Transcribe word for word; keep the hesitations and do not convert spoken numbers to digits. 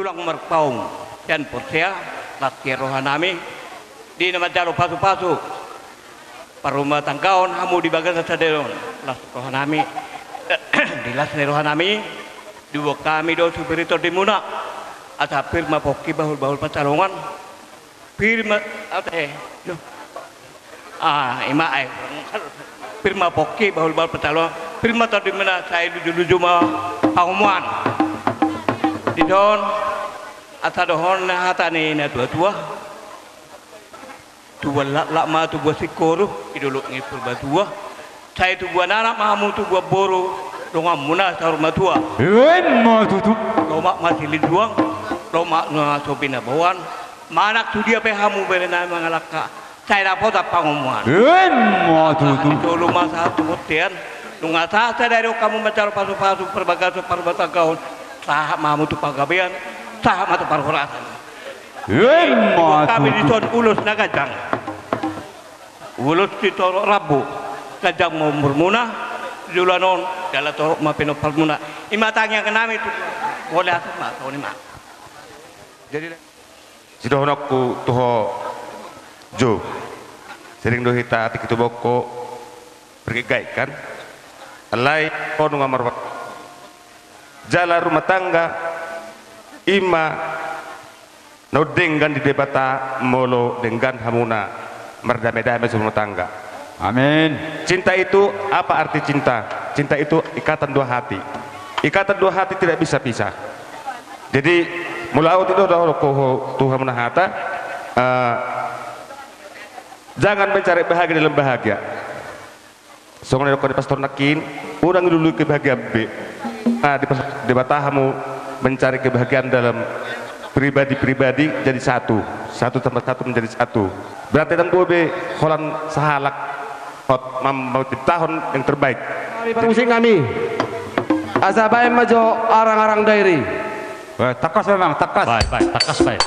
Tulang marpaung sian porsea, las sian rohanami di na manjalo pasupasu parrumatanggaon hamu di bagasan sadari on. Las rohanami, di las ni rohanami, diboan hami do sipir ni tondimuna, asa pir ma pongki, bahulbahul pansalongan. Pir ma, ate, ah, ima, eh. Pir ma pongki, bahulbahul pansalongan. Pir ma tondimuna, sai lujuluju ma pangomoan. Dison, asa dohonon hata ni natuatua: Tubuan laklak ma tubuan singkoru, di dolok ni Purbatua. Sai tubuan anak ma hamu tubuan boru, donganmuna saur matua. Ima tutu. Lomak ma silinjuang, lomak ma so binaboan. Manang tudia pe hamu berenami mangalangka, sai dapotan pangomoan. Ima tutu. Di solu ma sahat tu bontean. Nunga sahat sadari on hamu manjalo pasupasu parbagason parrumatanggaon, sahat ma hamu tu panggabean, sahat ma tu parhorasan. Ima tutu. Hami dison ulos na ganjang. Ulos sitorop rambu. Ganjang ma umurmuna di joloan on, jala torop ma pinomparmuna. Ima tangiangnami tu, mauliate ma, songon i ma. Jadi, sidohononku tu ho Jo, sering do hita tingki tubu ho bergegaik kan. Alai ho nunga marwa jala rumah tangga, ima na umdenggan di Debata molo denggan hamuna mardame-dame sumurung tangga. Amin. Cinta itu, apa arti cinta? Cinta itu ikatan dua hati. Ikatan dua hati tidak bisa pisah. Jadi, molo au, titip do ho tu hamuna hata, eh, jangan mencari bahagia dalam bahagia. Songon na didok ni pastor nangkin, unang dilului kebahagiaan be. Nah, di pas-, Debata hamu mencari kebahagiaan dalam pribadi-pribadi jadi satu. Satu tambah satu menjadi satu. Berarti ndang boi be holan sahalak hot mam-, mamantahon yang terbaik. Hami parmusik nami. Asa baen ma jo arang-arang dairi. Wah, tangkas memang, tangkas. Baik, baik, tangkas, baik.